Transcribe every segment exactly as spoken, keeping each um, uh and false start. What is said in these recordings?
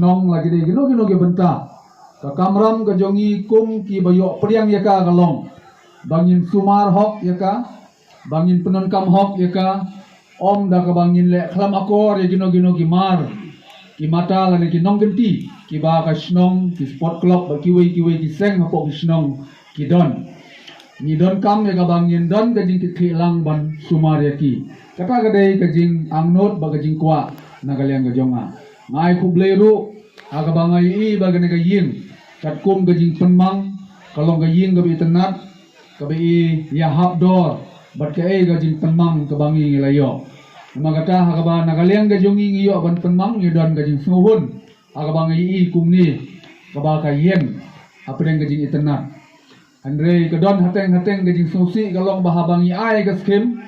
shnong la ki dei kino kino ki bynta. Ka kamram ka jong ngi kum ki ba ïoh pdiang ïa ka ka long ba ngin sumar hok ïa ka, ba ngin pyndonkam hok ïa ka, ym da kaba ngin leh khlem akor ïa kino kino ki mar, ki mata lane ki nongkynti kiba ka shnong, ki sport club bad kiwei kiwei ki seng hapoh ki shnong ki don. Ngi donkam ïa kaba ngin don ka jingkitkhlieh lang ban sumar ïa ki. Kata ka dei ka jingangnud bad ka jingkwah na ka liang ka jong nga. Nga ai khublei ruh ha kaba nga ïohi ba kane ka ïing katkum ka jingpynmang ka long ka ïing kaba itynnad, kaba i ïahap dor bad kaei ka jingpynmang kaba ngi ngi la ïoh. Namar kata ha kaba na ka liang ka jong ngi ngi ïoh ban pynmang, ngi don ka jingsngewhun ha kaba ngi ïohi kumne kaba ka ïeng hapdeng ka jingitynnad. Hynrei ka don hateng hateng ka jingsngewsih ka long ba haba ngi ai ka skim,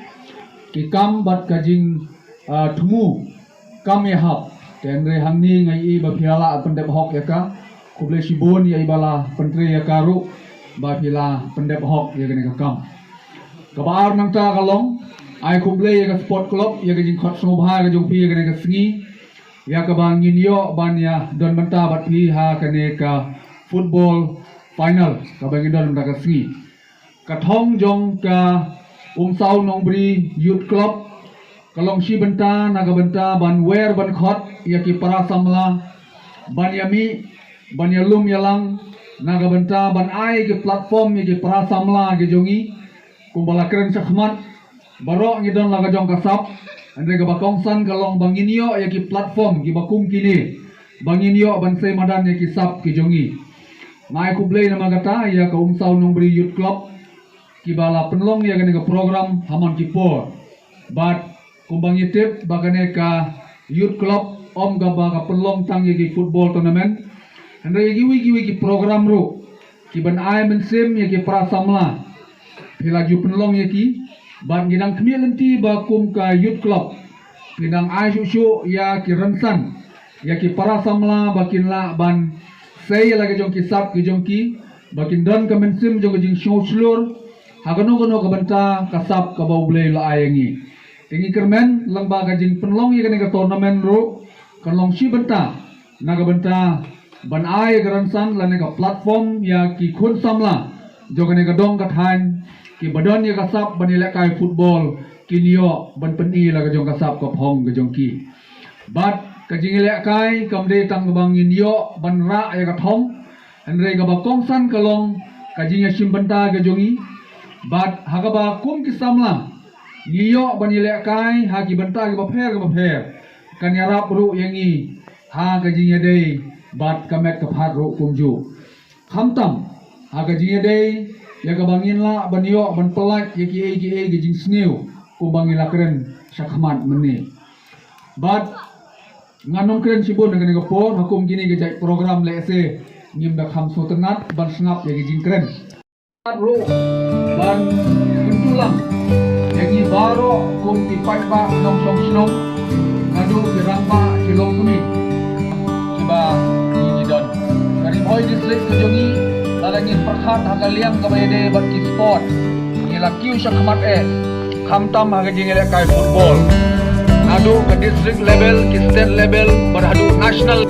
ki kam bad ka jing, ah, thmu kam ïahap. Te hynrei hangne nga ïohi ba phi la lah pyndep hok ïa ka. Khublei shibun ïa i ba la pyntrei ïa ka ruh ba phi la pyndep hok ïa kane ka kam. Kaba ar nangta ka long, ai khublei ïa ka sport club ïa ka jingkhot sngewbha ka jong phi ïa kane ka sngi, ïa kaba ngin ïoh ban ïa don bynta bad phi ha kane ka football final kaba ngin don mynta ka sngi. Ka thong jong ka Umsaw Nongbri Youth Club ka long shi bynta na ka bynta ban wer ban khot ïa ki para samla ban ïa mih, ban ïa lum ïa lang, na ka bynta ban ai ki platform ïa ki para samla ki jong ngi. Kumba la kren shakhmat, baroh ngi don la ka jong ka sap, hynrei kaba kongsan ka long ba ngin ïoh ïa ki platform kiba kum kine ba ngin ïoh ban sei madan ïa ki sap ki jong ngi. Nga ai khublei namar kata ïa ka Umsaw Nongbri Youth Club kiba la pynlong ïa kane ka program ha man ki por. Bad kumba ngi tip ba kane ka youth club ym kaba ka pynlong tang ïa ki football tournament, hynrei ïa kiwei kiwei ki program ruh kiban ai mynsiem ïa ki para samla phi la ju pynlong ïa ki. Bad ngi dang khmih lynti ba kum ka youth club phi dang ai shuh shuh ïa ki rynsan ïa ki para samla ba kin lah ban sei ïa la ki jong ki sap ki jong ki, ba kin don ka mynsiem jong ka jingsngewshlur ha kano kano ka bynta ka sap kaba U Blei u la ai ïa ngi. Te ngi kyrmen lyngba ka jingpynlong ïa kane ka tournament ruh kan long shi bynta na ka bynta ban ai ka rynsan lane ka platform ïa ki khun samla jong kane ka dong ka thaiñ kiba don ïa ka sap ban ïalehkai football kin ïoh ban pyni la ka jong ka sap ka phong ka jong ki. Bad ka jingïalehkai kam dei tang kaba ngin ïoh ban rah ïa ka thong, hynrei kaba kongsan ka long ka jingïashim bynta ka jong ngi. Bad ha kaba kum ki samla ngi ïoh ban ïalehkai ha ki bynta kiba pher kiba pher, kan ïarap ruh ïa ngi ha ka jingïadei bad ka met ka phad ruh kumjuh. Khamtam ha ka jingïadei ïa kaba ngin lah ban ïoh ban pyllait ïa kiei kiei ki jingsniew kumba ngi la kren shakhmat mynne. Bad ngan ym kren shibun ha kane ka por, ha kum kine ki jait program lehse ngim da kham sngewtynnat ban sngap ïa ki jingkren. Ruh ban kyntu lang ïa ngi baroh kum ki paidbah nongshong shnong naduh ki rangbah ki longkmie kiba ngi don. Ka Ri Bhoi District ka jong ngi, lada ngin pyrkhat ha ka liang kaba ïadei bad ki sport, ngi la kiew shakhmat eh, khamtam ha ka jingïalehkai football, naduh ka district level, ki state level bad haduh national.